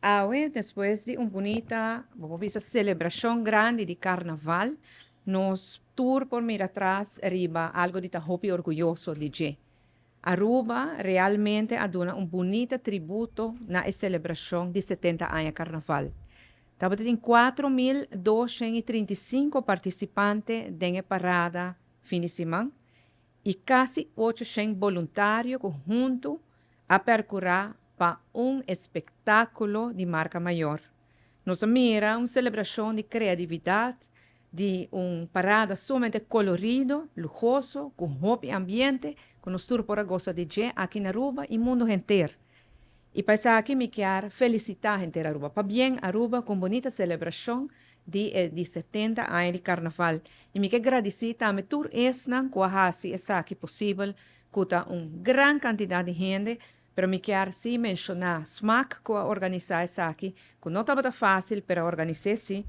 Awe, despues di un bunita, bo por bisa celebracion grandi di Carnaval, nos tur por mira atras riba algo di ta hopi orguyoso di dje. Aruba realmente a duna un bunita tributo na e celebracion di 70 aña Carnaval. Tabata tin 4235 participante den e parada fin di siman y casi 800 boluntario cu hunto a percura pa un espectaculo di marca mayor. Nos a mira un celebracion di creatividad, di un parada sumamente colorido, luhoso, cu hopi ambiente, cu nos tur por a goza di dje aki na Aruba y mundo henter. Y pa esaki mi kier felicita henter Aruba. Pabien, Aruba, cu un bunita celebracion di 70 aña di Carnaval. Y mi kier gradici tambe tur esnan cu a haci esaki posibel, cu ta un gran cantidad di hende, pero mi kier si menciona SMAC cu a organisa esaki, cu no tabata facil, pero organisa si,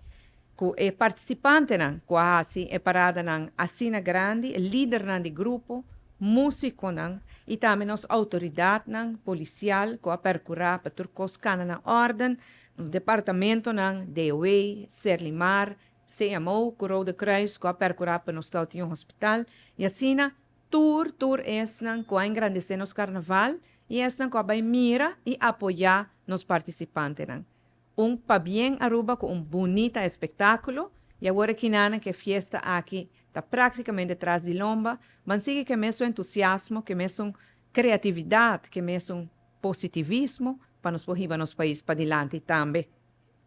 cu e participantenan cu a haci e paradanan asina grandi, e lidernan di grupo, musiconan y tambe nos autoridadnan policial cu a percura pa tur cos cana na orden, nos departamentonan, DOW, Serlimar, CMO, cu Rode Kruis, cu a percura pa nos tin un hospital, y asina tur esnan cu a engrandece nos Carnaval y esnan cu a bay mira y apoya nos participantenan. Un pabien, Aruba, cu un bunita espectaculo y awor aki nan cu e fiesta aki ta practicamente tras di lomba, ban sigui cu e mesun entusiasmo, cu e mesun creatividad, cu e mesun positivismo pa nos por hiba nos pais padilanti tambe.